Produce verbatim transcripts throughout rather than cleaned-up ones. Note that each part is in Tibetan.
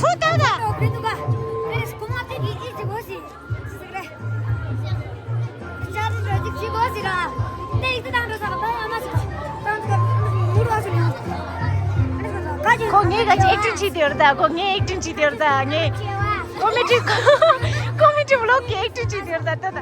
ཁོ་ལྟ་ད། ཁོ་ལྟ་ད། ཁོ་ལྟ་ད། ཁོ་ངའི་ག་ཅིག་ཨེག་ཊིང་བྱེད་དེ་ཡོད་ད། ཁོ་ངའི་ཨེག་ཊིང་བྱེད་དེ་ཡོད་ད། ངའི་ཀོ་མེ་ཌི་ཀོ་མེ་ཌི་བི་ལོག་གི་ཨེག་ཊིང་བྱེད་དེ་ཡོད་ད། ད་ད།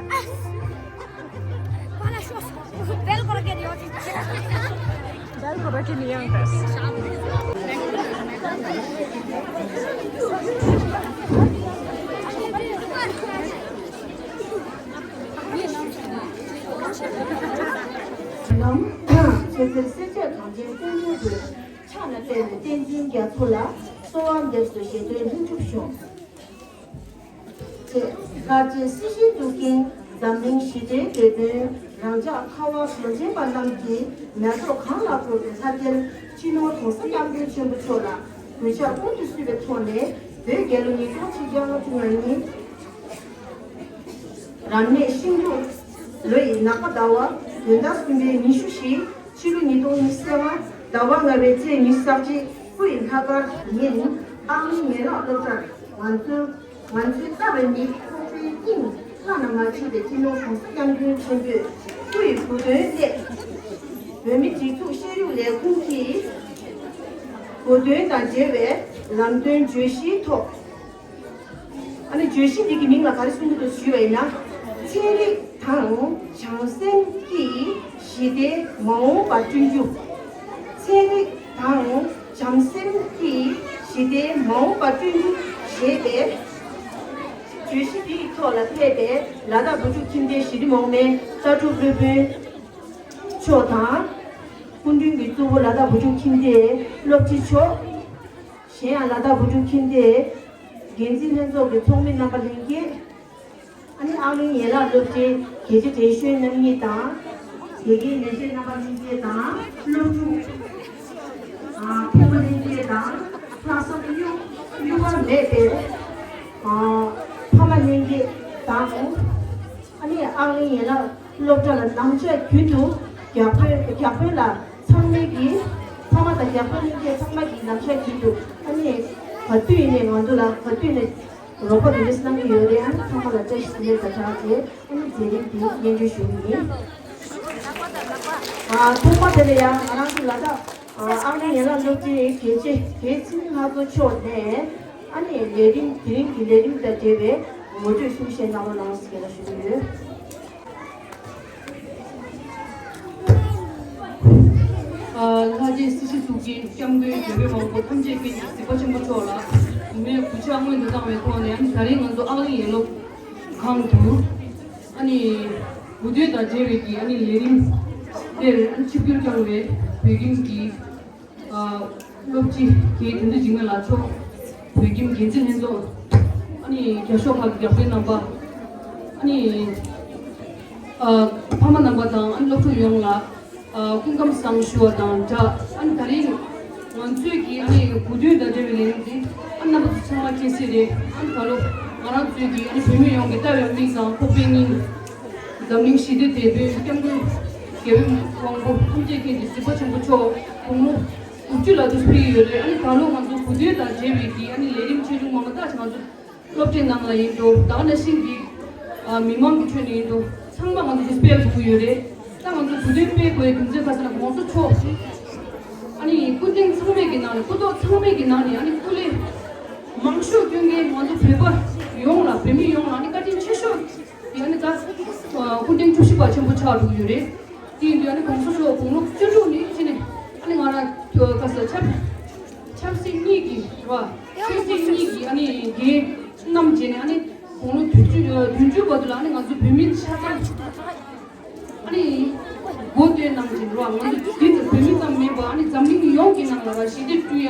ནམ་ཆོས་འཕེལ་སྲས་བཅས་གངས་ཅན་ཀུན་འདུས་པའི། ཕྱག་ན་པདྨོ་བསྟན་འཛིན་རྒྱ་མཚོ་ལ། གསོལ་བ་འདེབས་སོ་ཞལ་མཐོན་ལྷུན་གྲུབ་ཤོག་ཅེས་ལྷར་བཅས་སྲིད་ཞིའི་གཙུག་རྒྱན་འཛམ་གླིང་ཞི་བདེའི་དེད་དཔོན། རང་ཅག་ཁ་བ་གངས་ཅན་པ་རྣམས་ཀྱི་མེ་ཏོག་གང་ལ་བཀུར་བའི་ལྷ་རྒྱལ་སྤྱི་ནོར་༸གོང་ས་༸སྐྱབས་མགོན་ཆེན་པོ་མཆོག་ལ་གུས་ཕྱག་ཀུན་ཏུ་གསོལ་བའི་ཐོག་ནས། བོད་རྒྱལ་ལོ་ཉིས་སྟོང་ཆིག་བརྒྱ་ལྔ་བཅུ་ང་གཉིས། རབ་གནས་ཤིང་འབྲུག་ལོ་ཡི་ནག་པ་ཟླ་བ་བདུན་ཟླ་གསུམ་པའི་ཉི་ཤུ་བཞི། ཕྱི་ལོ་ཉིས་སྟོང་ཉི་ཤུ་རྩ་ལྔ་ཟླ་བ་ལྔ་པའི་ཚེས་ཉི་ཤུ་རྩ་གཅིག་སྐུ་ཡི་ལྷག་དཀར་ཉིན། ཨང་གླིང་ཡན་ལག་སློབ་གྲྭར་ང་ཚོའི་ང་ཚོའི་ལྟ་བའི་མིག་ཕོག་པའི་སྙིང་བླ་ན་མ་མཆིས་པའི་སྤྱི་ནོར་༸གོང་ས་༸སྐྱབས་མགོན་ཆེན་པོས་སྐུ་ཡི་གོ་སྟོན་སླད། བོད་མིའི་སྒྲིག་འཛུགས་ཤེས་རིག་ལས་ཁུངས་ཀྱི་གོ་སྟོན་དང་འབྲེལ་བའི་ལམ་སྟོན་བརྗོད་གཞིའི་ཐོག་ཨ་ནི་བརྗོད་གཞི་འདི་གི་མིང་ལ་ག་རེ་གསུང་གི་འདུག་ཞུས་པ་ཡིན་ན། ཚན་རིག་དང་བྱམས་སེམས་ཀྱིས་ཞི་བདེའི་མ་འོངས་པ་བསྐྲུན་རྒྱུ། ཚན་རིག་དང་བྱམས་སེམས་ཀྱིས་ཞི་བདེའི་མ་འོངས་པ་བསྐྲུན་རྒྱུ་ཞེས་པའི་བརྗོད་གཞི་འདི་ཡི་ཐོག་ལ་ཕེབས་པའི་ལ་དྭགས་བུ་ཕྲུག་ཁྱིམ་སྡེའི་གཞི་རིམ་འོག་མའི་ལྟ་གྲུབ་སློབ་དཔོན་མཆོག་དང་། སྐུ་མགྲོན་གྱི་གཙོ་བོ་ལ་དྭགས་བུ་ཕྲུག་ཁྱིམ་སྡེའི་སློབ་སྤྱི་མཆོག་གཞན་ཡང་ལ་དྭགས་བུ་ཕྲུག་ཁྱིམ་སྡེའི་འགན་འཛིན་ལྷན་ཚོགས་ཀྱི་ཚོགས་མི་རྣམ་པ་ལྷན་རྒྱས། ཨ་ནི་ཨང་གླིང་ཡན་ལག་སློབ་གྲྭའི་དགེ་ཆེ་བགྲེས་གཞོན་རྣམ་གཉིས་དང་། དགེ་རྒན་ལས་བྱེད་རྣམ་པ་ལྷན་རྒྱས་དང་སློབ་ཕྲུག་ཨ་ཕྲུ་གུ་ལྷན་རྒྱས་དང་། ལྷག་བསམ་གཡོ་གཡོ་བ་མེད་པའི་ཨ་ཕ་མ་ལྷན་རྒྱས་དང་། ཨ་ནི་ཨང་གླིང་ཡན་ལག་སློབ་གྲྭ་ལ་ནམ་ཞག་རྒྱུན་དུ་རྒྱག་དཔོན་རྒྱག་དཔོན་ལ་ཚང་མས་ཀྱིས་ཕ་མ་དང་རྒྱག་དཔོན་ལྷན་རྒྱས་ཚང་མ་གིས་ནམ་ཞག་རྒྱུན་དུ་ཨ་ནི་ག་དུས་ཡིན་ནའི་ང་ཚོ་ལ་ག་དུས་ནས་རོགས་པ་དེ་འདྲ་གནང་གི་ཡོད་རེད། ཨ་ནི་ཚང་མ་ལ་བཀྲ་ཤིས་བདེ་ལེགས་དང་སྦྲགས་བྱས་ཨ་ནི་མཛད་རིམ་འདི་སྙན་སྒྲོན་ཞུ་གི་ཡིན། ཨ་ཐོག་མ་དེ་ལ་ཡང་ང་རང་ཚོ་ལ་དྭགས་ཨ་ཨང་གླིང་ཡན་ལག་སློབ་གྲྭའི་དགེ་ཆེ་རྒན་ཚེ་རིང་ལྷ་མཚོ་མཆོག་ནས་ཨ་ནི་ལས་རིམ་དེ་རིང་གི་ལས་རིམ་དང་འབྲེལ་བའི་ངོ་སྤྲོད་གསུང་བཤད་གནང་རོགས་གནང་ཟེར་ལ་ཞུ་གི་ཡོད། ལྷ་རྗེ་སྲིད་ཞི་གཙུག་རྒྱན་སྐྱབས་མགོན་རྒྱལ་བའི་དབང་པོ་ཐམས་ཅད་མཁྱེན་གཟིགས་པ་ཆེན་པོ་མཆོག་ལ་གུས་མོས་གུས་ཕྱག་སྔོན་དུ་བཏང་བའི་ཐོག་ནས་ཨ་ནི་ད་རིང་ང་ཚོ་ཨང་གླིང་ཡན་ལག་ཁང་དུ་ཨ་ནི་གོ་སྟོན་དང་འབྲེལ་བའི་གི་ཨ་ནི་ལས་རིམ་དེར་ཨ་ནི་ཆིབས་བསྒྱུར་བསྐྱངས་པའི་བོད་ཁྱིམ་གྱི་སློབ་སྤྱི་དགེ་དོན་འདུས་འཇིགས་མེད་ལགས་མཆོག་བོད་ཁྱིམ་འགན་འཛིན་ལྷན་ཚོགས། ཨ་ནི་རྒྱབ་ཤོག་ཁག་གི་རྒྱབ་སྐྱོར་རྣམ་པ། ཨ་ནི་ཨ་ཕ་མ་རྣམ་པ་དང་ཨ་ནི་སློབ་ཕྲུག་ཡོངས་ལ་ཨ་སྐུ་ཁམས་བཟང་ཞུ་བ་དང་སྦྲགས། ཨ་ནི་ད་རིང་ང་ཚོས་ཀྱི་ཨ་ནི་གོ་སྟོན་དང་འབྲེལ་བའི་ལས་རིམ་འདི་ཨ་ནི་རྣམ་པ་ཚོ་ཚང་མ་མཁྱེན་གསལ་རེད། ཨ་ནི་ད་ལོ་ང་རང་ཚོས་ཀྱི་ཨ་ནི་བོད་མི་ཡོངས་ཀྱི་ལྟ་བའི་མིག་དང་ཕོག་པའི་སྙིང་། འཛམ་གླིང་ཞི་བདེ་དེད་དཔོན་སྐྱབས་མགོན་རྒྱལ་བའི་དབང་པོ་ཐམས་ཅད་མཁྱེན་ཅིང་གཟིགས་པ་ཆེན་པོ་མཆོག་དགུང་ལོ་དགུ་བཅུ་ལ་དུ་ཕེབས་ཡོད་རེད། ཨ་ནི་ད་ལོ་ང་ཚོ་གོ་སྟོན་དང་འབྲེལ་བའི་གི་ཨ་ནི་ལས་རིམ་ཆེ་ཆུང་མང་པོ་ཏག་ཅིག་ང་ཚོ་སློབ་གྲྭའི་ནང་ལ་ཡིན་འགྲོ། ད་ག་ནང་བཞིན་གྱི་ཨ་མི་མང་གི་ཁྲོད་ནས་ཡིན་འགྲོ། ཚང་མ་ང་ཚོ་དུ་སྤེལ་དགོས་ཀྱི་ཡོད་རེད། ད་ང་ཚོ་གོ་སྟོན་སྤེལ་དགོས་རྒྱུ་མཚན་ག་ཟེར་ན་༸གོང་ས་མཆོག་ཨ་ནི་སྐུ་རྟེན་ཚང་མས་ཀྱི་ནང་ནས་སྐུ་ཐོག་ཚང་མས་ཀྱི་ནང་ནས་ཨ་ནི་སྐུ་ལས་མང་ཤོས་སྐྱོན་མཁན་ང་ཚོ་བོད་པ་ཡོངས་ལ་བོད་མི་ཡོངས་ལ་ཨ་ནི་བཀའ་དྲིན་ཆེ་ཤོས། དེ་ཨ་ནི་ད་སྐུ་ཕྲེང་བཅུ་བཞི་པ་ཆེན་པོ་ཆགས་འགྲོ་གི་ཡོད་རེད། དེ་ཡིན་དུས་ཨ་ནི་༸གོང་ས་མཆོག་དགུང་ལོ་བཅུ་དྲུག་ནས་ཕྱིན་ནས་ཨ་ནི་ང་རང་ཁ་ས་ཆབ་ཆབ་སྲིད་གཉིས་ཀྱི་རེད་བ། ཆོས་སྲིད་གཉིས་ཀྱི་ཨ་ནི་འགན་བསྣམས་བྱས་ནས་ཨ་ནི་དགུང་ལོ་བདུན་ཅུ་བདུན་ཅུ་བར་དུ་ལ་ཨ་ནི་ང་ཚོ་བོད་མི་ཆ་ཚང་ཨ་ནི་མགོ་སྟོན་གནང་བཞིན་རེད་བ། ང་ཚོ་འདི་ཚོ་བོད་མི་ཙམ་མིན་པ་ཨ་ནི་འཛམ་གླིང་ཡོངས་ཀྱི་ནང་ལ་ར་ཞི་བདེ་བསྐྲུན་ཡ་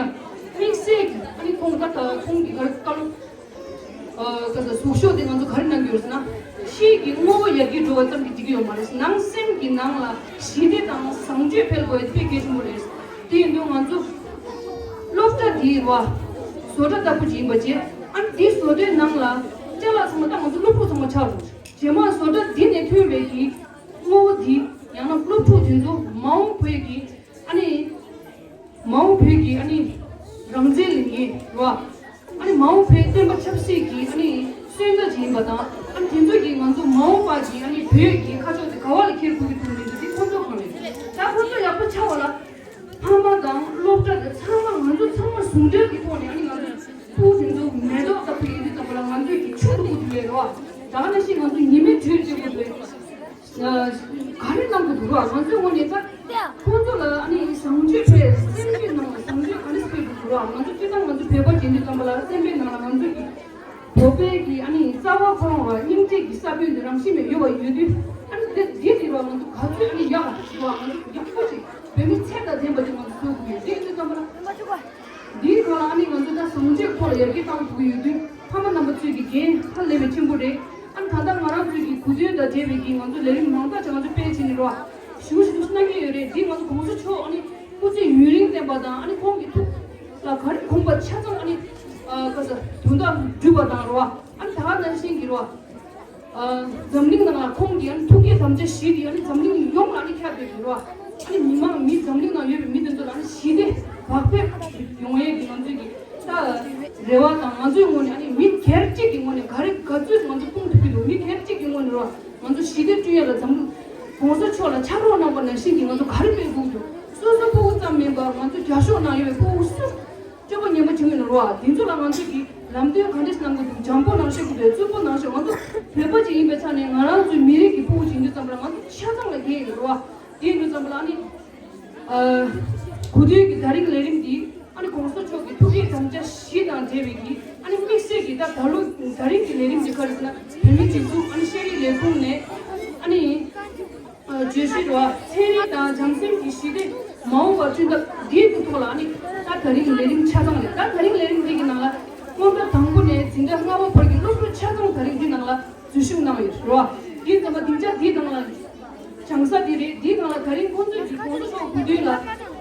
དམིགས་བསལ་གྱི་ཨ་ནི་ཁོང་ད་ལྟ་ཁོང་གི་ག་རེ་བཀའ་སློབ། ཨ་ག་ཟེར་ཟུག་ཤོག་དེ་ང་ཚོ་ག་རེ་གནང་གི་ཡོད་ཟེར་ན། ཕྱིའི་གི་དངོས་པོ་ཡར་རྒྱས་འགྲོ་བ་ཙམ་གྱིས་འགྲིག་གི་ཡོད་མ་རེད། ནང་སེམས་ཀྱི་ནང་ལ་ཞི་བདེ་དང་བཟང་སྤྱོད་འཕེལ་དགོས་ཡ་དེ་དཔེ་གལ་ཆེན་པོ་རེད། དེ་ཡིན་དུས་ང་ཚོ་སློབ་གྲྭ་འདི་རེད་བ། བཟོ་གྲྭ་ལྟ་བུ་ཅིག་ཡིན་པ་བྱས། ཨ་ནི་འདི་བཟོ་གྲྭའི་ནང་ལ་ཅ་ལག་ཚང་མ་ད་ང་ཚོ་སློབ་ཕྲུག་ཚང་མ་ཆགས་འགྲོ། རྗེས་མ་བཟོ་གྲྭ་འདི་ནས་ཐོན་པའི་གི་དངོས་པོ་འདི་ཡང་ན་སློབ་ཕྲུག་དེ་ཚོ་མ་འོངས་བོད་ཀྱི་ཨ་ནི། མ་འོངས་བོད་ཀྱི་ཨ་ནི་རང་བཙན་ལེན་མཁན་རེད་བ། ཨ་ནི་མ་ ང་ཚོ་མ་འོངས་པ་གི་ཨ་ནི་བོད་ཀྱི་ཁ་ཕྱོགས་དེ་ག་བ་ལ་འཁྱེར་དགོས་ཀྱི་འདུག་མི་འདུག་དེ་ཁོང་ཚོ་གང་རེད། ད་ཁོང་ཚོ་ཡག་པོ་ཆགས་པ་ལ། ཕ་མ་དང་སློབ་གྲྭ་དང་ཚང་མ་ང་ཚོ་ཚང་མ་ཟུང་འབྲེལ་གྱི་ཐོག་ནས་ཨ་ནི་ང་ཚོ་ཕྲུ་གུ་དེ་ཚོ་མེ་ཏོག་ལྟ་བུ་ཡིན་དུས་ཙམ་པ་ལ་ང་ཚོས་ཀྱི་ཆུ་འཐུང་དགོས་འདུག་ལས་རོགས། ད་ག་ནང་བཞིན་ང་ཚོ་ཉི་མའི་དྲོད་སྤྲད་དགོས་འདུག་ག་རེ་གནང་དགོས་འདུག་རོགས། ང་ཚོའི་ངོས་ནས་ད་ཁོང་ཚོ་ལ་ཨ་ནི་བཟང་སྤྱོད་སྤེལ། སེམས་ཅན་ནང་ལ་བཟང་སྤྱོད་ག་རེ་སྤེལ་དགོས་འདུག་རོགས། ང་ཚོ་སྤྱིར་བཏང་ང་ཚོ་བོད་པ་ཡིན་དུས་ཙམ་པ་ལ་སེམས་པའི་ནང་ལ་ང་ཚོས་ཀྱི་བོད་པའི་གི་ཨ་ནི་རྩ་བ་ཁོ་རང་ར་སྙིང་རྗེ་གི་ས་བོན་དེ་རང་བཞིན་མེད་ཡོད་པ་ཡོད་དུས། ཨ་ནི་དེ་འདི་དེ་ར་ང་ཚོ་ག་ཚོད་ཨ་ནི་ཡག་ག་ཞིག་ར་ང་ཚོ་ཡག་པོ་ཅིག་བོད་མི་ཚད་དང་ལྡན་པ་ཅིག་ང་ཚོ་བཟོ་དགོས་ཡོད། དེ་ཡིན་དུས་ཙམ་པ་ལ་འདིའི་ཐོག་ལ་ཨ་ནི་ང་ཚོ་ད་བཟང་སྤྱོད་ཐོག་ལ་ཡར་རྒྱས་གཏང་དགོས་ཀྱི་ཡོད་དུས། ཕ་མ་རྣམ་པ་ཚོས་ཀྱི་འགན་ཧ་ལས་པའི་ཆེན་པོ་རེད། ཨ་ནི་ད་ལྟ་ང་རང་ཚོས་ཀྱི་གོ་ཐོས་དང་འབྲེལ་བའི་གི་ང་ཚོ་ལས་རིམ་མང་དག་ཅིག་ང་ཚོ་སྤེལ་བྱས་ནས་རོ། ཞུ་ཞུ་གནང་གི་ཡོད་རེད། འདི་ང་ཚོ་གོང་ས་མཆོག་ཨ་ནི་སྐུ་ཚེ་ཡུན་རིང་བརྟན་པ་དང་ཨ་ནི་ཁོང་གི་ཐུགས་ལ་ག་རེ་དགོངས་པ་ཆ་ཚང་ཨ་ནི་ཨ་ག་ས་དོན་དག་འགྲུབ་པ་དང་རོ། ཨ་ནི་ད་ག་ནང་བཞིན་གྱི་རོ། ཨ་འཛམ་གླིང་ནང་ལ་ཁོང་གི་ཨ་ནི་ཐུགས་བསྐྱེད་དམ་བཅའ་བཞི་དེ་ཨ་ནི་འཛམ་གླིང་ཡོངས་ལ་ཨ་ནི་ཁྱབ་སྤེལ་གྱི་རོ། ཨ་ནི་མི་མང་མི་འཛམ་གླིང་ནང་ཡོད་པའི་མི་དེ་ཚོ་ལ་ཨ་ནི་ཞི་བདེ་བག་ཕེབས་ཡོང་ཡས་ཀྱི་ང་ཚོས་ཀྱི་ད་རེ་བ་དང་། ང་ཚོའི་ངོས་ནས་ཨ་ནི་མི་སྒེར་གཅིག་གི་ངོས་ནས་ག་རེ་ག་ཚོད་ང་ཚོ་སྤུངས་ཐུབ་ཀྱི་འདུག་མི་སྒེར་གཅིག་གི་ངོས་ནས་རོ། ང་ཚོ་ཞི་བདེ་བསྐྲུན་ཡས་ལ་འཛམ་གླིང་གོང་ས་མཆོག་ལ་ཕྱག་རོགས་གནང་བ་ནང་བཞིན་གྱི་ང་ཚོ་ག་རེ་སྤེལ་དགོས་འདུག་སོ་སོ་སྤུ་གུ་ཙམ་མིན་པར་ང་ཚོ་རྒྱབ་སྐྱོར་གནང་ཡོད་པའི་སྤུ་གུ་སུ་སྤྱོད་པ་ངན་པ་བྱེད་མི་ནོར་བ། དེ་ཚོ་ལ་ང་ཚོས་ཀྱི་ལམ་སྟོན་ག་འདྲས་གནང་དགོས་འདུག་འཇམ་པོ་གནང་ཤེས་དགོས་པས། རྩུབ་པོ་གནང་ཤེས། ང་ཚོ་བོད་པ་ཅིག་ཡིན་པའི་ཆ་ནས་ང་རང་ཚོའི་མི་རིགས་ཀྱི་སྤུ་གུ་ཅིག་ཡིན་དུས་ཙམ་པ་ལ་ང་ཚོ་ཆ་ཚང་ལ་འགན་ཡོད་རེད་བ། དེ་ཡིན་དུས་ཙམ་པ་ལ་ཨ་ནི་ཨ་གོ་ཐོས་ཀྱི་ད་རིང་ལས་རིམ་འདི་ཨ་ནི་གོང་ས་མཆོག་གི་ཐུགས་བསྐྱེད་དམ་བཅའ་བཞི་དང་འབྲེལ་བའི་གི་ཨ་ནི་དམིགས་བསལ་གྱི་ད་ད་ལོ་ད་རིང་གི་ལས་རིམ་འདི་ག་རེ་ཟེར་ན། བོད་མིའི་སྒྲིག་འཛུགས་ཨ་ནི་ཤེས་རིག་ལས་ཁུངས་ནས་ཨ་ནི། བརྗོད་གཞི་རོ། ཚན་རིག་དང་བྱམས་སེམས་ཀྱི་ཞི་བདེ་མ་འོངས་པར་བསྐྲུན་ཐབས། འདིའི་ཐོག་ལ་ཨ་ནི་ད་ད་རིང་ལས་རིམ་ཆ་ཚང་རེད། ད་ད་རིང་ལས་རིམ་འདི་གི་ནང་ལ་སློབ་གྲྭ་དང་པོ་ནས་འཛིན་གྲྭ་ལྔ་པ་བར་གྱི་སློབ་ཕྲུག་ཆ་ཚང་ད་རིང་འདི་ནང་ལ་འཛུལ་ཞུགས་གནང་ཡོད་རོ། འདི་ཙམ་པ་སྡིངས་ཆ་འདིའི་ནང་ལ་སྦྱང་ས་འདི་རེད། འདིའི་ནང་ལ་ད་རིང་ཁོང་ཚོས་ཀྱི་གོང་ས་མཆོག་གི་མདུན་ལ་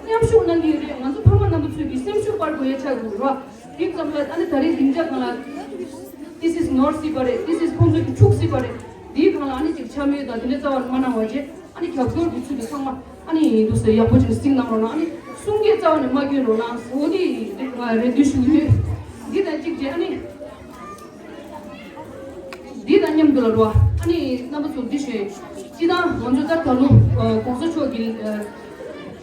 མཉམ་ཞུགས་གནང་གི་ཡོད་རེད། ང་ཚོ་ཕ་མ་རྣམ་པ་ཚོས་ཀྱི་སེམས་ཤུགས་སྤར་དགོས་ཡ་ཆགས་འདུག་རོ། འདི་ཙམ་ལ་ཨ་ནི་ད་རིང་སྡིངས་ཆ་སྒང་ལ། This is not སྲིད་པ་རེད། This is ཁོང་ཚོ་གི་འཁྲུག་སྲིད་པ་རེད། འདིའི་སྒང་ལ་ཨ་ནི་ཅིག་འཕྱ་སྨོད་དང་དེ་འདྲ་རྩ་བ་ནས་མ་གནང་བ་བྱས། ཨ་ནི་རྒྱབ་སྐྱོར་གྱི་ཚུལ་དུ་ཚང་མ་ཨ་ནི་འདུག་སེ་ཡག་པོ་ཅིག་གཟིགས་གནང་རོགས་གནང་། ཨ་ནི་གསུང་སྐད་རྩ་བ་ནས་མ་སྐྱོན་རོགས་གནང་ཟེར་འོ་དེ་ང་རེ་འདུན་ཞུ་གི་ཡོད། འདི་དང་གཅིག་བྱས་ཨ་ནི། འདི་དང་མཉམ་དུ་ལ་རོ། ཨ་ནི་རྣམ་པ་ཚོ་འདི་ཞུ་ཡིན། སྤྱི་བཏང་ང་ཚོ་ད་ད་ལོ་གོང་ས་མཆོག་གི་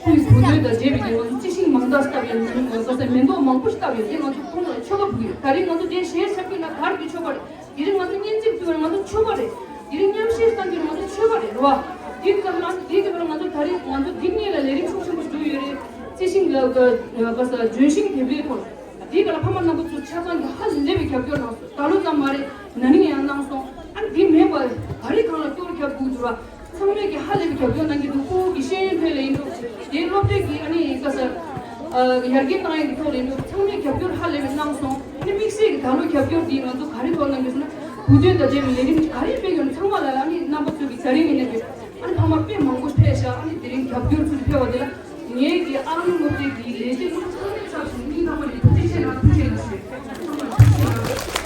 སྐུའི་གོ་ཐོས་དང་འབྲེལ་བའི་ང་ཚོ་རྩི་ཤིང་མང་དག་བཏབ་ཡོད། ང་ཚོ་མེ་ཏོག་མང་པོ་ཞིག་བཏབ་ཡོད། དེ་ང་ཚོ་ཁོང་ལ་མཆོད་པ་ཕུལ་ཡོད། ད་རེས་ང་ཚོ་དེ་གཞས་ཤར་རྒྱུ་ན་གར་གྱི་མཆོད་པ་རེད། དེ་རིང་ང་ཚོ་སྙན་ཚིག་ཕུལ་བ་ང་ཚོ་མཆོད་པ་རེད། དེ་རིང་མཉམ་གཞས་བཏང་རྒྱུ་ང་ཚོ་མཆོད་པ་རེད་རོ། དེ་ཙམ་ལ་དེ་ཙམ་ལ་ང་ཚོ་ད་རེས་ང་ཚོ་འདི་གཉིས་ལ་ལས་རིམ་ཤུགས་ཆེན་པོ་བསྒྲུབས་ཡོད་རེད། རྩི་ཤིང་ལ་ག་ག་ས་ལྗོན་ཤིང་དེ་འདྲའི་ཐོག་དེའི་སྐབས་ལ་ཕ་མ་རྣམ་པ་ཚོ་ཆ་ཚང་གིས་ཧ་ལས་པའི་རྒྱབ་སྐྱོར་གནང་སོང་། ད་ལོ་ཙམ་མ་རེད། ན་ནིང་ཡང་གནང་སོང་། ཨ་ནི་དེ་མེད་པར་ག་རེ་གང་ལ་སྐྱོར་རྒྱབ་དགོས་འདུག་ར། ཚང་མས་ཀྱིས་ཧ་ལས་པའི་རྒྱབ་སྐྱོར་གནང་གི་འདུག་སྤུ་གུ་གི་ཤེས་ཡོན་ཐོག་ལ་ཡིན་འདུག་དེའི་སློབ་གྲྭའི་གི་ཨ་ནི་ག་ས་ཡར་རྒྱས་གཏང་ཡག་གི་ཐོག་ལ་ཡིན་འདུག་ཚང་མས་རྒྱབ་སྐྱོར་ཧ་ལས་པའི་གནང་སོང་། ཨ་ནི་དམིགས་བསལ་གྱི་ད་ལོ་རྒྱབ་སྐྱོར་འདི་ང་ཚོ་ག་རེ་ཐོག་གནང་གི་ཟེར་ན། གོ་ཐོས་དང་འབྲེལ་བའི་ལས་རིམ་ག་རེ་སྤེལ་ཡོད་ན་ཚང་མ་ལ་ཨ་ནི་རྣམ་པ་ཚོས་ཀྱི་ད་རིང་ཡིན་ན་གི་ཨ་ནི་ཕ་མ་དཔེ་མང་པོ་ཕེབས་ཤག་ཨ་ནི་དེ་རིང་རྒྱབ་སྐྱོར་ཚུལ་ཕེབས་པ་དེ་ལ། ངེད་ཀྱི་ཨ་ལུ་སློབ་གྲྭའི་གི་ལས་བྱེད་སློབ་ཕྲུག་ཚང་མའི་ཚབ་ཞུས་ནས་སྙིང་ཐག་པ་ནས་ཐུགས་རྗེ་ཆེ་གནང་། ཐུགས་རྗེ་གནང་ཞུ། ཚང་མར་ཐུགས་རྗེ་གནང་།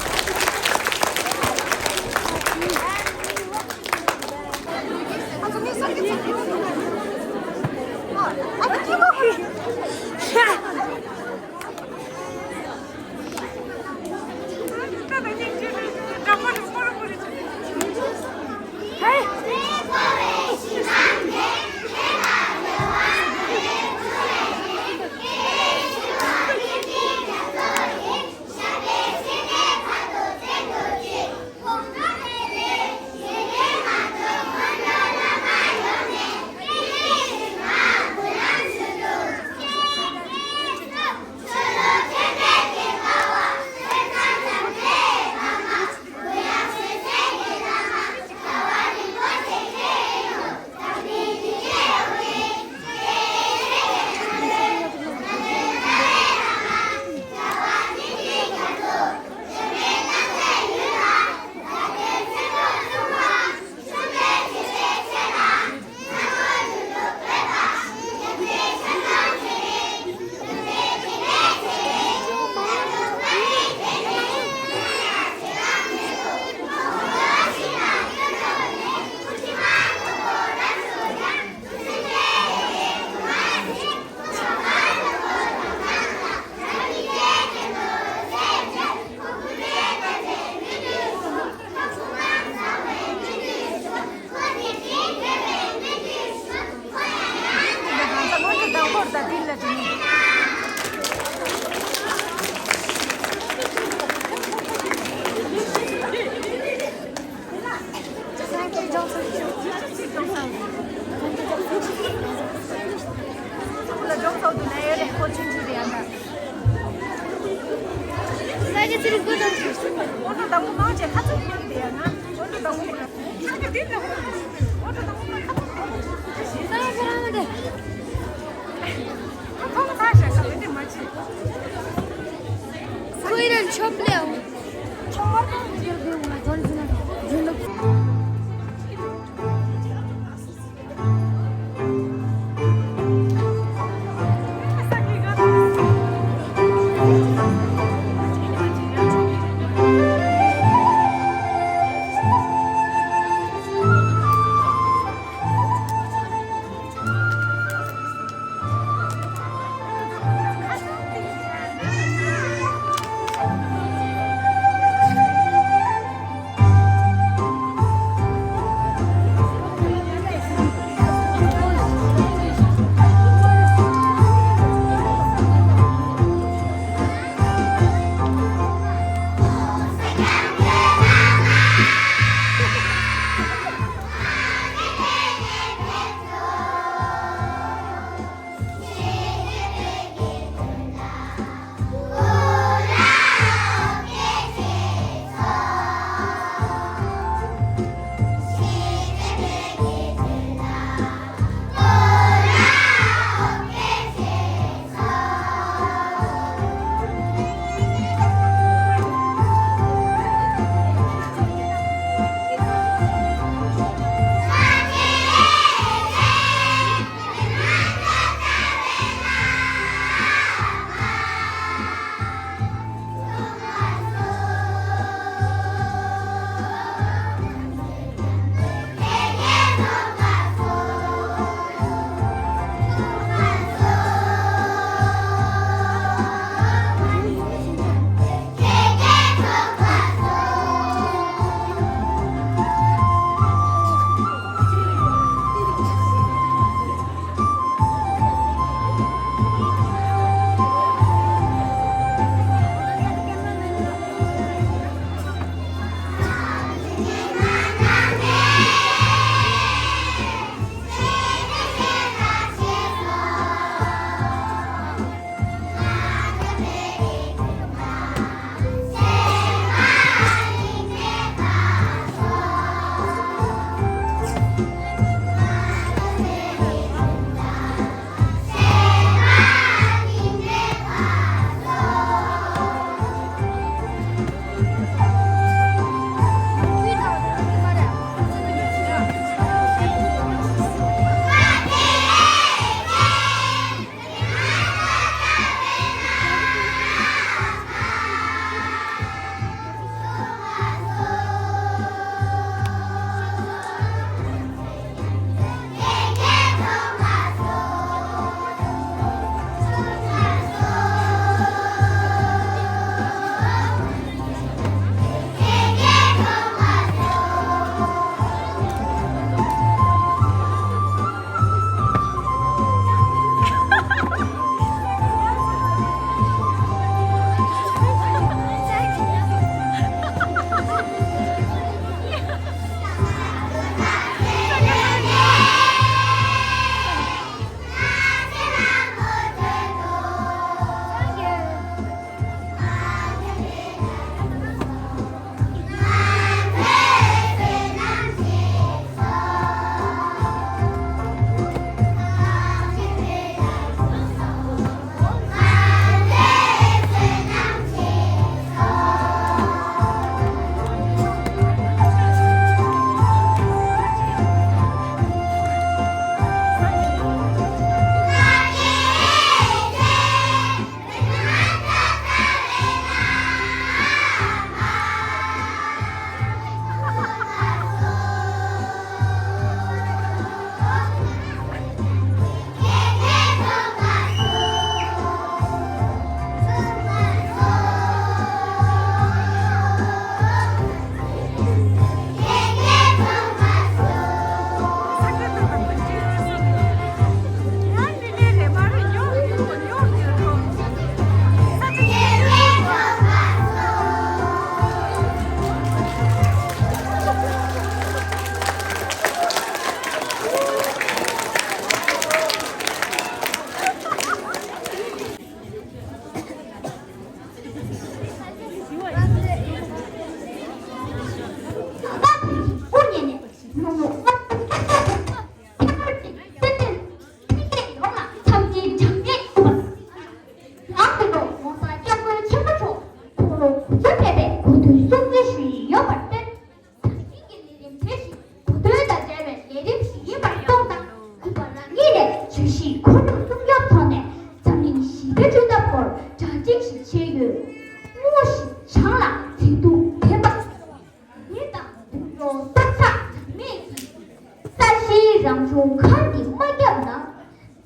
ས་གཞིའི་རང་བྱུང་མཁར་འདི་མ་བརྒྱབ་ན།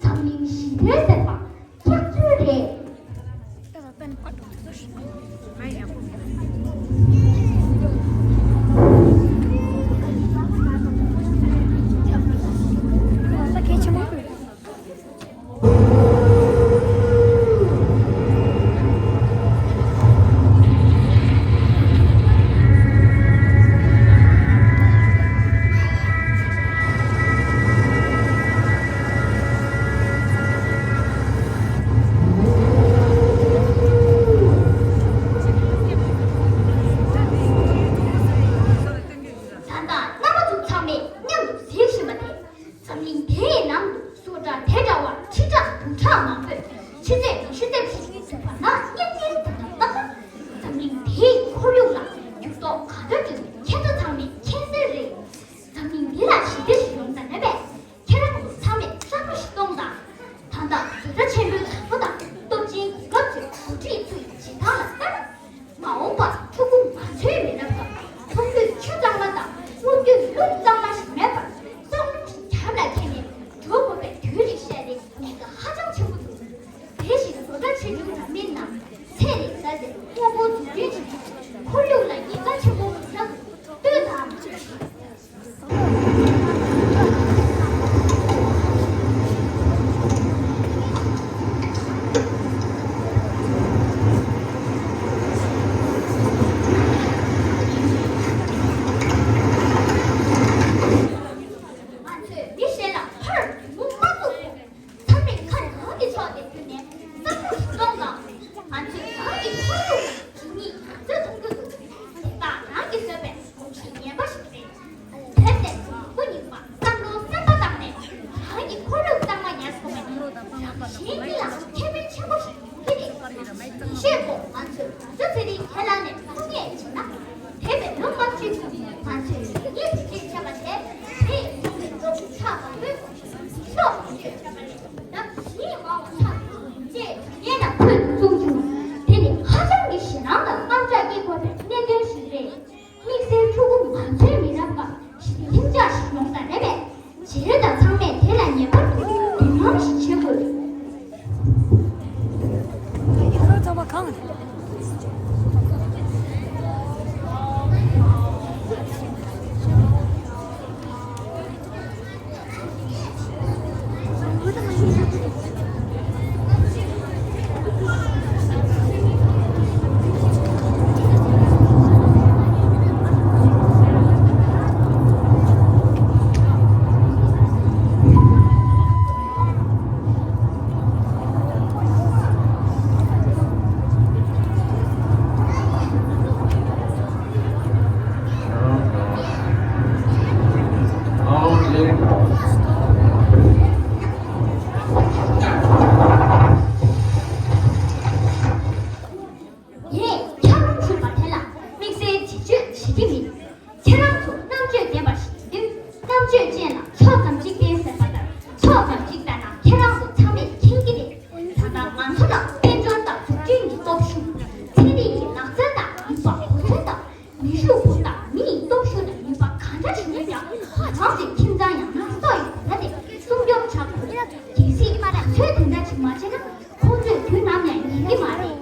འཛམ་གླིང་ཞི་བདེ་ཟེར་བ་སྐྱག་རྫུན་རེད། ད་ལྟ་རྣམ་པ་ཚོ་ཚང་མས་མཉམ་དུ་གཟིགས་བཞིན་པ་དེ། འཛམ་གླིང་དེའི་ནང་དུ་སོ་ཁྲ་དེ་འདྲ་བ་ཁྲི་ཕྲག་འབུམ་ཕྲག་མང་པོས་ཕྱི་ཚེས་ཉི་ཤུ་རྩ་བཞི་ཉིན་ཐུག་པ་ན་གཉན་འཕྲང་དུ་ལྟ་སྐབས། འཛམ་གླིང་དེའི་ཁོར་ཡུག་ལ་འགྱུར་ལྡོག་ག་འདྲ་འགྲོ་མིན་ཁྱེད་ཚོ་ཚང་མས་མཁྱེན་གསལ་རེད། འཛམ་གླིང་འདི་ལ་ཞི་བདེ་ཞིག་ཡོང་ས་མེད་པས། ཁྱེད་རང་ཚོ་ཚང་མས་བསམ་བློ་ཞིག་གཏོང་དང་། ད་ལྟ་བཟོ་གྲྭ་ཆེན་པོའི་བདག་པོ་དང་སྟོབས་ཆེན་རྒྱལ་ཁབ་ཚོས་འགོ་ཁྲིད་ཚོ་ཡི་བྱེད་སྟངས་ལ་ལྟ་ན། མ་འོངས་པར་ཕྲུ་གུ་ང་ཚོའི་མི་རབས་ལ་ཚོང་འདུས་ཆུ་གཙང་མ་དང་སྔོ་འདུས་ལུད་གཙང་མ་ཞིག་མེད་པར་བསམ་བློ་ཞིག་རྒྱབ་ལ་འཁྱེར་ནས་འགྲོ་དགོས་པའི་དུས་རེད་བཤད་དེ་ཉེན་ཁ་ཧ་ཅང་ཆེན་པོ་འདུག་དེ་བཞིན་བཟོ་གྲྭ་ཆེ་ཆུང་འདྲ་མིན་ནམ་ཚད་རིག་གསར་ལས་དངོས་པོ་འཛུགས་སྐྲུན་བྱེད་མཁན་ཁོར་ཡུག་ལ་ཉེན་ཁ་ཆེན་པོ་མི་འདྲ་བ་ལྟོས་དང་། ང་ཚོས་མི་གཞན་ལ་ཕར་རྒྱུ་མ་བཙུགས་གོང་། ཚང་མས་ཁ་རང་གི་ཕྱོགས་དེ་བསྒྱུར་ནས་བསམ་བློ་ཞིག་གཏོང་དང་། ང་ཚོས་རང་གི་ཁོར་ཡུག་ལ་ཇི་སྙེད་ང་ཚོས་མཐོང་རྒྱུ་འདུག་དེ་དག་རང་གིས་བཟོས་པའི་གོམས་གཤིས་ངན་པ་ཞིག་རེད། དེར་བརྟེན་ཕྲུ་གུ་རྙིང་པ་བསམ་བློ་གསར་པ་བཏང་ནས་རང་གི་ཁོར་ཡུག་གཙང་མ་ཉར་ཐུབ་པ་ནི་རང་གཞན་གཉིས་ལ་ཁེ་ཕན་ཆེན་པོ་ཞིག་ཡོང་གི་རེད། ཉིན་ཤས་གོང་ང་ཚོས་རྡོ་རྗེ་ཚེ་རིང་ཁས་བླངས་ནས་ཐུགས་ངེས་བྱས་ན། དེ་བས་ལོ་ལྔ་བཅུའི་རིང་ང་ཚོས་ལེགས་ཉེས་འབུལ་བྱེད་བྱས་པ་དེ་དེས་ཁོང་གི་འགྲོ་ཕྲག་མང་པོའི་ཕྱོགས་བསྐྱོད་བྱས་པ་རེད། ནམ་ཞིག་མ་འོངས་ས་ཅེས་ངས་ན་ཁོས་གསུངས་བྱུང་། དེ་ནི་ཧ་ཅང་གི་ཞེད་སྣང་དང་དངངས་སྐྲག་སྐྱེ་དགོས་པའི་གནད་དོན་ཞིག་རེད། དམིགས་བསལ་ཕྲུ་གུ་ང་ཚོའི་མི་རབས་ཀྱི་ལྷིང་འཇགས་ཤིག་ཡོང་ས་མེད་པས། བྱེད་རེས་དང་ཚང་མས་དེ་ལ་ངེས་པར་དུ་དོ་སྣང་ཞིག་བྱེད་དགོས། ཁྱོད་ཚང་མ་གང་། ངས་ཁྱབ་ཁོངས་ཞུས་པ་དེ་ལ་དམིགས་བསལ་བེད་སྤྱོད་བྱེད་ཀྱི་མིན། ཁྱེད་རང་ཚོ་རྣམ་དཔྱོད་ལྡན་པ་ཞིག་ཡིན་དུས། རྣམ་དཔྱོད་ཅན་ལ་ཕྱོགས་ཙམ་གཅིག་བསྟན་ཟེར་བ་ལྟར་ཕྱོགས་ཙམ་གཅིག་བསྟན་ན་ཁྱེད་རང་ཚོ་ཚང་མས་མཁྱེན་གྱི་རེད། ད་ལྟ་ང་ཚོ་ལ་དཔལ་འབྱོར་དང་འཛུགས་སྐྲུན་གྱི་སྟོབས་ཤུགས། ཚན་རིག་གི་ལག་རྩལ་དང་ནུས་པ་གོ་མཚོན་དང་། མི་ཤུགས་པོ་དང་མི་ཡི་སྟོབས་ཤུགས་དང་ནུས་པ་གང་འདྲ་ཞིག་ཡིན་ཀྱང་རང་ཚོའི་ཁྱིམ་ཚང་ཡང་ན་སོ་ཡི་ས་དེ་སྲུང་སྐྱོབ་བྱ་དགོས། གལ་སྲིད་ང་ཚོས་དེ་འདྲ་ཞིག་མ་བྱས་ན་ཁོང་ཚོས་དུས་ནམ་ཡང་ཉན་གྱི་མ་རེད།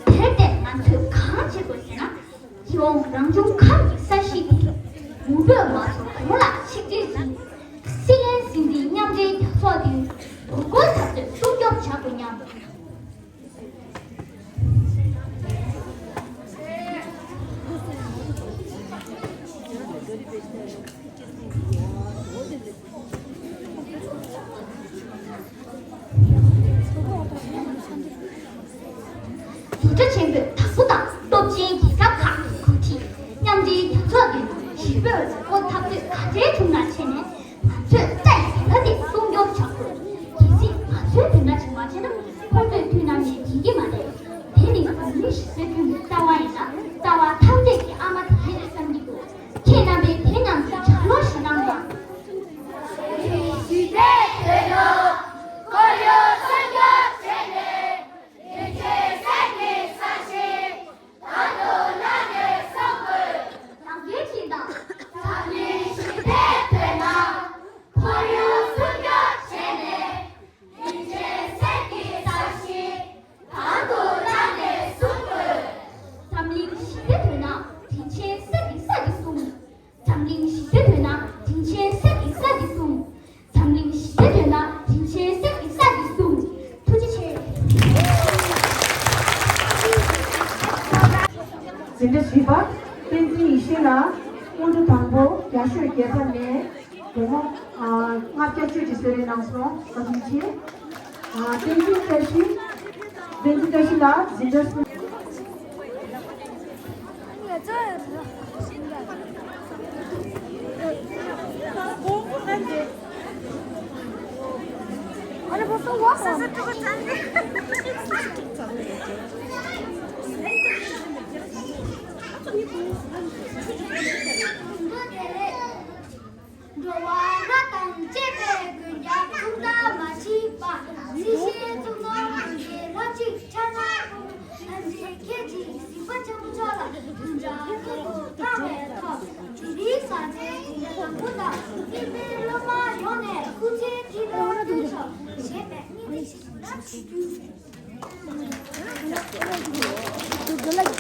དེར་བརྟེན་ང་ཚོས་གང་བྱེད་དགོས་ཟེར་ན། རྒྱལ་ཡོངས་རང་བྱུང་ཁམས་ཀྱི་ས་གཞི་དེ་མུན་པས་མ་ཚོགས་གོང་ལ་ཆིག་སྒྲིལ་གྱིས། སྲིད་བློན་སྲིད་འཛིན་མཉམ་འབྲེལ་རྒྱལ་ཚོགས་དེ་རུ་སྐོར་ཐབས་ཚོད་སྲུང་སྐྱོབ་བྱ་དགོས་སྙམ། བཟོ་གྲྭ་ཆེན་པོས་བདག་པོ་དང་སྟོབས་ཆེན་རྒྱལ་ཁབ་ཁག་གི་འགོ་ཁྲིད། མཉམ་འབྲེལ་རྒྱལ་ཚོགས་དེ་ཞི་བའི་འོག་འཐབ་རྩོད་ག་འདྲའི་བྱུང་ན་བྱས་ནས་ང་ཚོས་རྩ་ཡི་བདེན་མཐའ་དེ་སྲུང་སྐྱོབ་བྱ་དགོས། གལ་སྲིད་ང་ཚོས་དེ་འདྲ་བྱུང་བ་བྱས་ན་ཁོང་ཚོས་དུས་ནམ་ཡང་ཡིན་གྱི་མ་རེད། དེ་ནི་འཛམ་གླིང་ཞི་བདེ་སྐྲུན་པའི་རྩ་བ་ཡིན་ན་རྩ་བ་འཐབ་རྩོད་ཀྱི་ཨ་མ་དེ་རེད་བསམ་གྱི་འདུག་ཁྱེད་རྣམ་པས་དེ་རྣམས་ཀྱི་ལྗགས་ཀློག་ཞིག་གནང་དང་། ཞི་བདེ་དོན་དུ་ཁོར་ཡུག་སྲུང་སྐྱོབ་བྱས་ནས། ཡུལ་ཆེ་སེམས་ཀྱི་ས་ཞིང་དང་དུ་བླངས་ནས་སྲུང་དགོས། ལག་འགེལ་བྱེད་དང་། འཛམ་གླིང་ཞི་བདེ་ དེ་ནས་ལྔ་བརྒྱ་བཅུ་གཅིག་གསོལ་རས་གནང་སོང་། བཀའ་དྲིན་ཆེ། ཨ། བསྟན་འཛིན་བཀྲ་ཤིས། བསྟན་འཛིན་བཀྲ་ཤིས་ལགས་འཛིན་གྲྭ་གསུམ། འགྲོ་བ་རབ་དང་བཅས་པའི་མགོན་སྐྱབས་གཙུག་ན་མ་མཆིས་པ། སྲིད་ཞིའི་གཙུག་ན་མ་མཆིས་ལྷ་གཅིག་ཕྱག་ན་བཞུགས། ཨ་ནི་ཁྱེད་ཀྱི་གཟིགས་པ་ཆེན་པོ་མཆོག་ལ་མགོན་སྐྱབས་སྐུ་ཚེ་བརྟན་པའི་ཐོག་དེ་རིང་གཟའ་ཚེས་བདུན་པ་དང་པོ་དང་སློབ་མ་ཡོངས་ནས་སྐུ་ཚེ་ཁྲི་ལོར་བརྟན་ཤོག་ཞེས་པའི་སྙིང་ཐག་པ་ནས་ཞུ་རྒྱུ།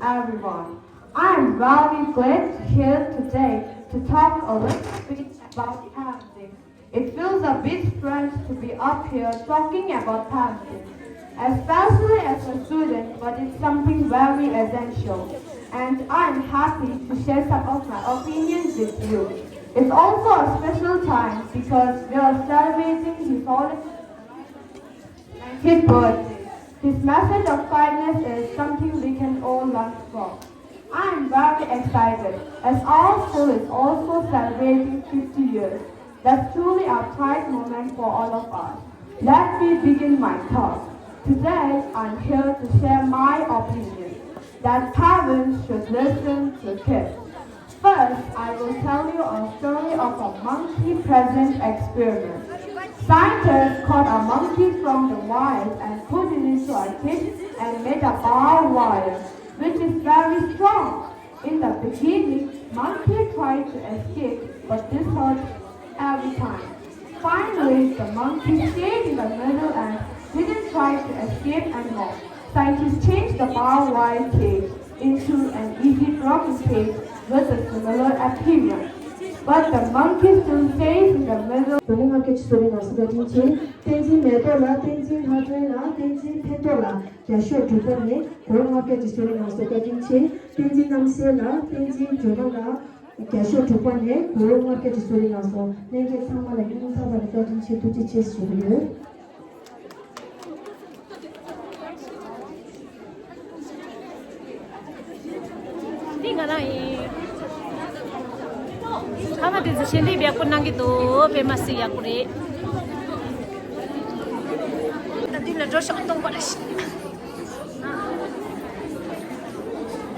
Everyone. I am very glad here today to talk a little bit about parenting. It feels a bit strange to be up here talking about parenting, especially as a student, but it's something very essential. And I am happy to share some of my opinions with you. It's also a special time because we are celebrating his holy ninetieth birthday. His message of kindness is something we can all learn from. I am very excited as our school is also celebrating fifty years. That's truly a pride moment for all of us. Let me begin my talk. Today, I'm here to share my opinion that parents should listen to kids. First, I will tell you a story of a monkey present experiment. Scientists caught a monkey from the wild and put it into a cage and made a barbed wire, which is very strong. In the beginning, monkey tried to escape, but this hurt every time. Finally, the monkey stayed in the middle and didn't try to escape anymore. Scientists changed the barbed wire cage into an easy broken cage with a similar appearance. But the monkey still stays in the middle. བོད་ལུང་ལྔ་བརྒྱ་ཅིག་གསོ་རིག་ནང་སོ་བཀའ་དྲིན་ཆེ། བསྟན་འཛིན་མེ་ཏོག་ལགས། བསྟན་འཛིན་ལྷ་སྒྲོན་ལགས། བསྟན་འཛིན་ཕན་ཐོགས་ལགས། རྒྱ་ཤོག་དྲུག་པ་ནས་སྒོར་ལྔ་བརྒྱ་ཅིག་གསོ་རིག་ནང་སོ་བཀའ་དྲིན་ཆེ། བསྟན་འཛིན་རྣམ་གསལ་ལགས། བསྟན་འཛིན་སྒྲོལ་མ་ལགས། རྒྱ་ཤོག་དྲུག་པ་ནས་སྒོར་ལྔ་བརྒྱ་ཅིག་གསོ་རིག་ནང་སོ། ལྷན་རྒྱས་ཚང་མ་ལ་སྙིང་ཐག་པ་ནས་བཀའ་དྲིན་ཆེ། ཐུགས་རྗེ་ཆེ་ཞུ་གི་ཡོད། འདི་ང་རང་ཡིན། ཁ་ན་དེ་ཚོ་ཞལ་འདེབས་ཡག་པོ་གནང་གི་འདུག་དཔེ་མ་སྲིད་ཡག་པོ་རེད། ད་འདི་ལ་འགྲོ་ཤོག་སྟོང་པ་ལ་ཤི།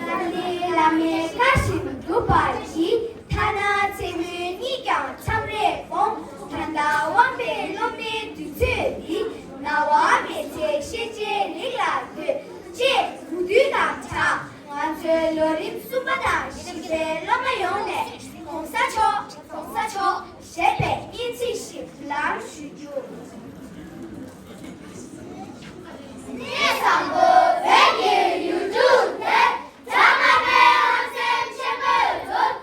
ཏཱ་ལའི་བླ་མའི་བཀའ་བཞིན་སྒྲུབ་པར་བགྱི། ཐ་ན་མཚན་མོ་གཉིད་ཀྱང་མཚམས་རེ་འོང་། ད་ལྟ་དབང་པའི་སློབ་མའི་དུས་ཚོད་འདི། རྣ་བ་མེད་ཚེ་ཤེས་བྱའི་རིགས་ལ་ལྟོས། ཅེས་གོ་བསྡུར་དང་སྦྲགས། ང་ཚོའི་ལོ་རིམ་གསུམ་པ་དང་བཞི་པའི་སློབ་མ་ཡོངས་ནས་གོང་ས་མཆོག་གོང་ས་མཆོག་ཞེས་པའི་སྙན་ཚིག་ཞིག་ལམ་ཞུ་རྒྱུ། གནས་བཟང་པོ་བོད་ཀྱི་ཡུལ་གྲུ་འདིར། གྲངས་མེད་པའི་ལྷ་སྲིན་ཆེན་པོས་གཙོས།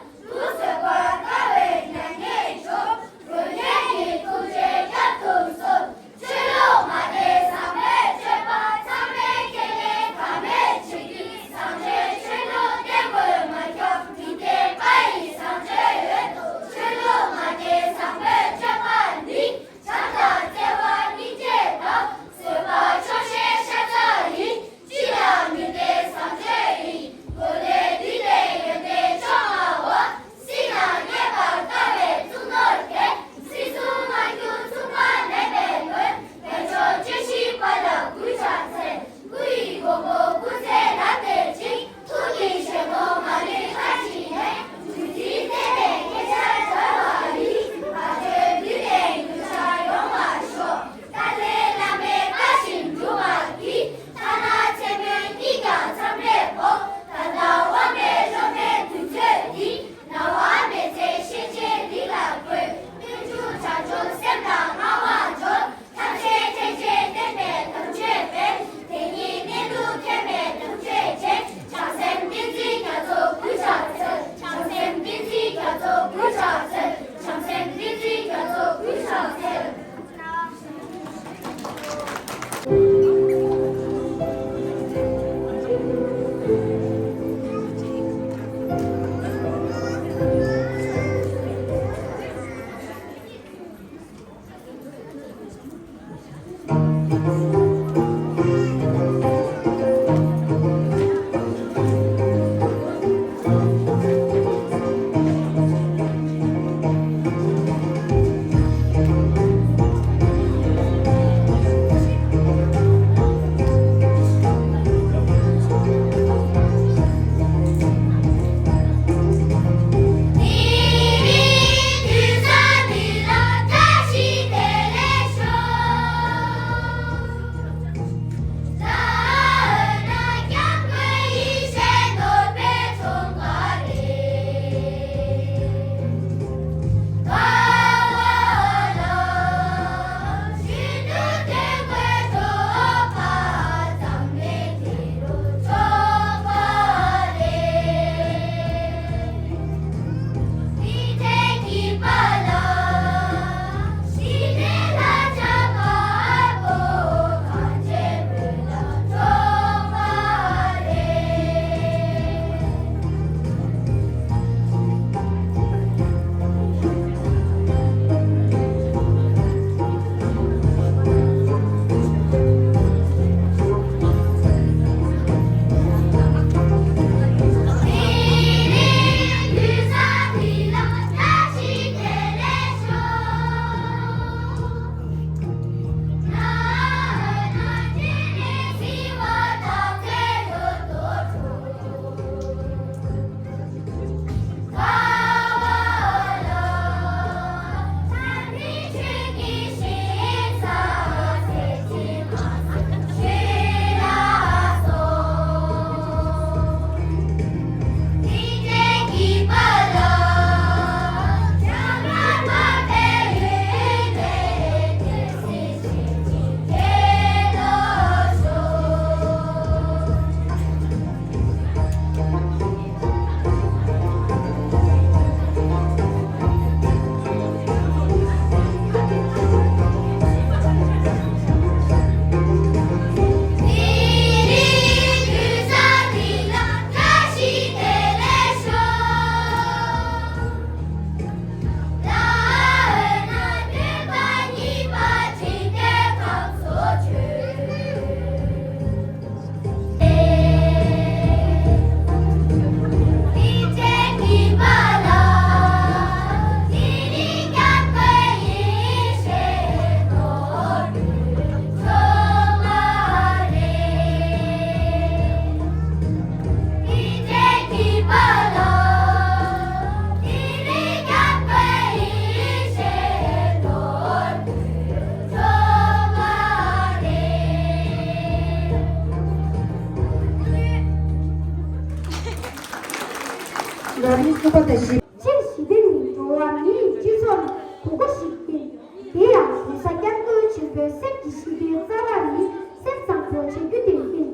ནི་གསུམ་པ་དང་བཞི། སྤྱིར་ཞི་བདེ་ནི་འགྲོ་བ་མིའི་སྤྱི་ཚོགས་ལ་དགོས་མཁོ་ཞིག་ཡིན། དེ་ཡང་གོང་ས་སྐྱབས་མགོན་ཆེན་པོའི་སེམས་ཀྱི་ཞི་བདེའི་རྩ་བ་ནི་སེམས་བཟང་པོ་བྱ་རྒྱུ་དེ་ཡིན།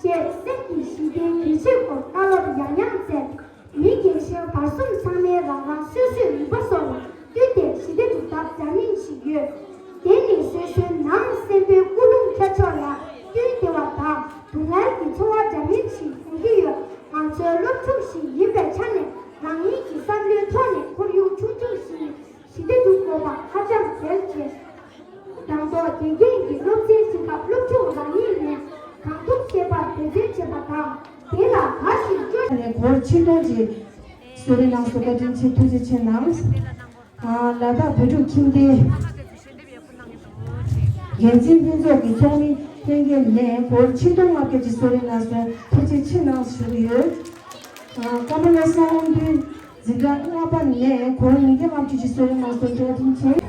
ཞེས་སེམས་ཀྱི་ཞི་བདེའི་གལ་ཆེའི་སྐོར་བཀའ་སློབ་ཡང་ཡང་སྩལ། མི་རྒན་གཞོན་བར་གསུམ་ཚང་མས་རང་རང་སོ་སོའི་ནུས་པ་སོགས་ལ་བསྟུན་ཏེ་ཞི་བདེ་སྒྲུབ་ཐབས་འདྲ་མིན་ཞིག་ཡོད། དེ་ནི་སོ་སོའི་ནང་སེམས་པའི་ཀུན་སློང་ཁྱད་ཆོས་ལ་བསྟུན་བདེ་བ་དང་སྡུག་བསྔལ་གྱི་ཚོར་བ་འདྲ་མིན་ཞིག་ཡོང་གི་ཡོད། ང་ཚོའི་སློབ་ཕྲུག་ཞིག་ཡིན་པའི་ཆ་ནས་རང་ཉིད་ཀྱི་བསམ་བློའི་ཐོག་ནས་ཁོར་ཡུག་ཆུང་ཆུང་ཞིག་ཞི་བདེ་སྒྲུབ་དགོས་པ་ཧ་ཅང་གལ་ཆེ། དང་ཐོག་དགེ་རྒན་གྱིས་སློབ་ཚན་ཞིག་སྐབས་སློབ་ཕྲུག་རང་ཉིད་ནས་གང་ཐུབ་བྱེད་པར་འབད་བརྩོན་བྱེད་པ་དང་། དེ་ལ་ག་ཞིག་སྤྲོད། ནས་སྒོར་ཆིག་སྟོང་ཅིག་གསོལ་རས་གནང་སོང་། བཀའ་དྲིན་ཆེ། ཐུགས་རྗེ་ཆེ་གནང་། ཨ། ལ་དྭགས་བོད་ཕྲུག་ཁྱིམ་སྡེ་འགན་འཛིན་ལྷན་ཚོགས་ཀྱི་ཚོགས་མི་ལྷན་རྒྱས་ནས་སྒོར་ཆིག་སྟོང་ལྔ་བརྒྱ་ཅིག་གསོལ་རས་གནང་སོང་། ཐུགས་རྗེ་ཆེ་གནང་ཞུ་གི་ཡོད། ཨ། ཀརྨ་བློ་བཟང་དབང་འདུས་འཛིན་གྲྭ་ལྔ་པ་ནས་སྒོར་ཉིས་བརྒྱ་ལྔ་བཅུ་ཅིག་གསོལ་རས་གནང་སོང་། བཀའ་དྲིན་ཆེ།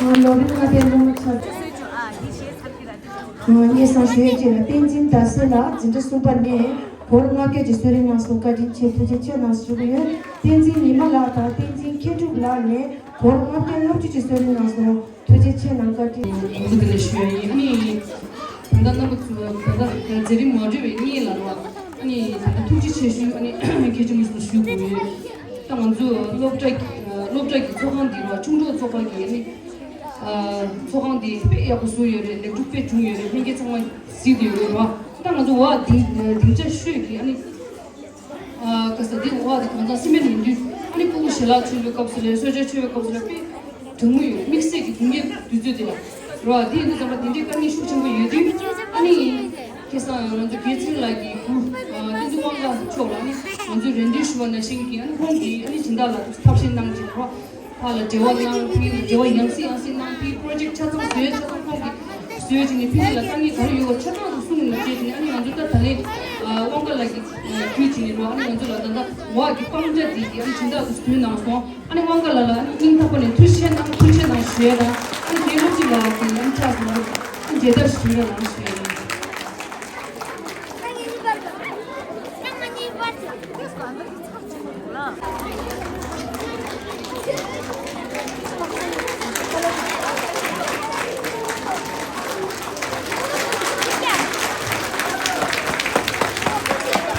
ལོ་རིམ་ལྔ་པའི་སློབ་མ་ཚོར། སྙན་སེང་ཞུ་ཡས་བཅས་ལ། བསྟན་འཛིན་ཟླ་གསལ་ལགས་འཛིན་གྲྭ་གསུམ་པ་ནས་སྒོར་ལྔ་བརྒྱ་ཅིག་གསོལ་རས་གནང་སོང་། བཀའ་དྲིན་ཆེ། ཐུགས་རྗེ་ཆེ་གནང་ཞུ་གི་ཡོད། བསྟན་འཛིན་ཉི་མ་ལགས་དང་བསྟན་འཛིན་མཁས་གྲུབ་ལགས་ནས་སྒོར་ལྔ་བརྒྱ་ལྔ་བཅུ་ཅིག་གསོལ་རས་གནང་སོང་། ཐུགས་རྗེ་ཆེ་གནང་། བཀའ་དྲིན། ཐུགས་རྗེ་ཆེ་ཞུ་ཡ་ཡིན། ཨ་ནི་ད་ལྟ་རྣམ་པ་ཚོ་ད་ལྟ་མཛད་རིམ་མ་གྲོལ་བའི་སྔོན་ལ་རེད་བ། ཨ་ནི་ད་ལྟ་ཐུགས་རྗེ་ཆེ་ཞུ། ཨ་ནི་གལ་ཆེན་པོ་ཞིག་ཞུ་དགོས་ཡོད། ད་ང་ཚོ་སློབ་གྲྭ་གི་སློབ་གྲྭ་གི་ཚོགས་ཁང་འདི་རེད་བ། ཆུང་གྲོགས་ཚོགས་པ་གི་ཨ་ནི་ཚོགས་ཁང་འདི་དཔེ་ཡག་པོ་བཟོས་ཡོད་རེད། ལེགས་གྲུབ་དཔེ་བྱུང་ཡོད་རེད། ལྷན་རྒྱས་ཚང་མ་གཟིགས་བསྡད་ཡོད་རེད་བ། ད་ང་ཚོ་འོག་སྡིངས་སྡིངས་ཆ་ཤོད་ཀྱི་ཨ་ནི། ཨ་ཁ་ས་འདི་འོག་འདི་གང་ཚང་སི་མེན་ཡིན་དུས། ཨ་ནི་སྤུ་གུ་ཞལ་ལག་མཆོད་པའི་སྐབས་སུ་ལ། གསོལ་ཇ་མཆོད་པའི་སྐབས་སུ་ལ་དཔེ་གྲང་མོ་ཡོད། དམིགས་བསལ་གྱི་དེང་གི་དུས་ཚོད་འདི་ལ་རོ། འདི་ཡིན་དུས་ཙམ་པ་འདི་འདྲའི་དཀའ་ངལ་ཤུགས་ཆེན་པོ་ཡོད་དུས། ཨ་ནི་ཁ་སང་ང་ཚོ་རྒྱལ་ཚེ་རིང་ལགས་ཀྱི་བུ་བསྟན་འཛིན་དབང་གྲགས་མཆོག་ལ་ཨ་ནི་ང་ཚོས་རེ་འདུན་ཞུ་བ་ནང་བཞིན་གྱི། ཨ་ནི་ཁོང་གིས་ཨ་ནི་སྦྱིན་བདག་ལ་ཐབས་ཤེས་གནང་བྱས་རོ། ཕར་ལ་འབྲེལ་བ་གནང་། ཕར་འབྲེལ་བ་ཡང་སེ་ཡང་སེ་གནང་། ཕར་པོ་རོ་ཇེཀ་ཆ་ཚང་བཟོས། ཆ་ཚང་ཁོང་གིས་བཟོས་བྱས་ནས། ཕར་ལ་དཀའ་ངལ་ག་རེ་ཡོད་པ་ཆ་ཚང་དུ་གསུངས་ནས་བྱས་བྱས་ནས། ཨ་ནི་ང་ཚོ་ད་ད་ལན་དབང་གྲགས་ལགས་ཀྱིས་ཕུལ་བྱས་ནས་རོ། ཨ་ནི་ང་ཚོ་ལ་ད་ལྟ་འོག་གི་པང་ཇ་འདི་གི་ཨ་ནི་སྦྱིན་བདག་ཏུ་བསྡུས་གནང་སོང་། ཨ་ནི་དབང་གྲགས་ལགས་ལ་ཨ་ནི་སྙིང་ཐག་པ་ནས་ཐུགས་རྗེ་གནང་། ཐུགས་རྗེ་གནང་ཞུ་ཡ་དང་། ཨ་ནི་དེ་སློབ་སྤྱི་ལགས་ཀྱི་ཨ་ནི་ཕྱག་ཟུར་ཨ་ནི་མཇལ་དར་ཞུ་ཡ་གནང་ཞུ་ཡ་ཡིན།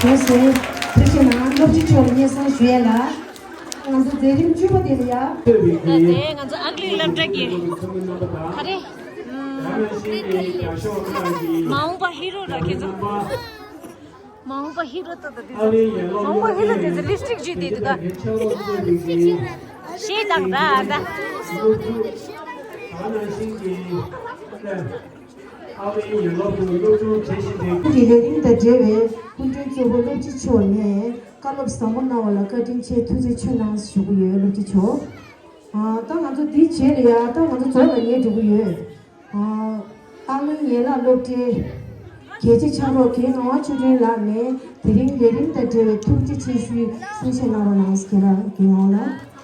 ལགས་སོ། ཐུགས་རྗེ་གནང་། སློབ་སྤྱི་མཆོག་ལ་སྙན་སེང་ཞུ་ཡས་ལ། ང་ཚོ་མཛད་རིམ་བཅུ་པ་དེ་ལ་ཡ། ད་དེ་ང་ཚོ་ཨང་གླིང་སློབ་གྲྭ་གི་ག་རེ། མ་འོངས་པ་ཧི་རོ་ར་ཁྱེད་ཚོ། མ་འོངས་པ་ཧི་རོ་ཏོ་ཏོ་དེ་ཚོ། མ་འོངས་པ་ཧི་རོ་དེ་ཚོ་ལིབ་སྟིག་བརྗེས་དེ་དུ་ད། ཤེས་དང་ད་ད། ཨ་ནི་ཡན་ལག་ཏུ་སློབ་སྦྱོང་བྱེད་བཞིན་པའི། ཀུན་གྱི་ལས་རིམ་དང་འབྲེལ་བའི་སྐུ་མགྲོན་གཙོ་བོ་སློབ་སྤྱི་མཆོག་ནས་བཀའ་སློབ་ཟབ་མོ་གནང་བ་ལ་བཀའ་དྲིན་ཆེ། ཐུགས་རྗེ་ཆེ་གནང་ཞུ་གི་ཡོད། སློབ་སྤྱི་མཆོག་ཨ་ད་ང་ཚོ་འདི་བྱས་ལ་ཡ། ད་ང་ཚོ་རྫོང་ལ་ཉལ་འགྲོ་གི་ཡོད། ཨ་ཨ་སྔོན་ཡན་ལག་སློབ་གྲྭའི་རྒྱལ་གཅེས་ཕྱག་རོགས་རྒན་ངག་དབང་ཆོས་སྒྲོན་ལགས་ནས་དེ་རིང་ལས་རིམ་དང་འབྲེལ་བའི་ཐུགས་རྗེ་ཆེ་ཞུའི་གསུང་བཤད་གནང་རོགས་གནང་། རྒན་ལགས། རྒན་ངག་དབང་ལགས།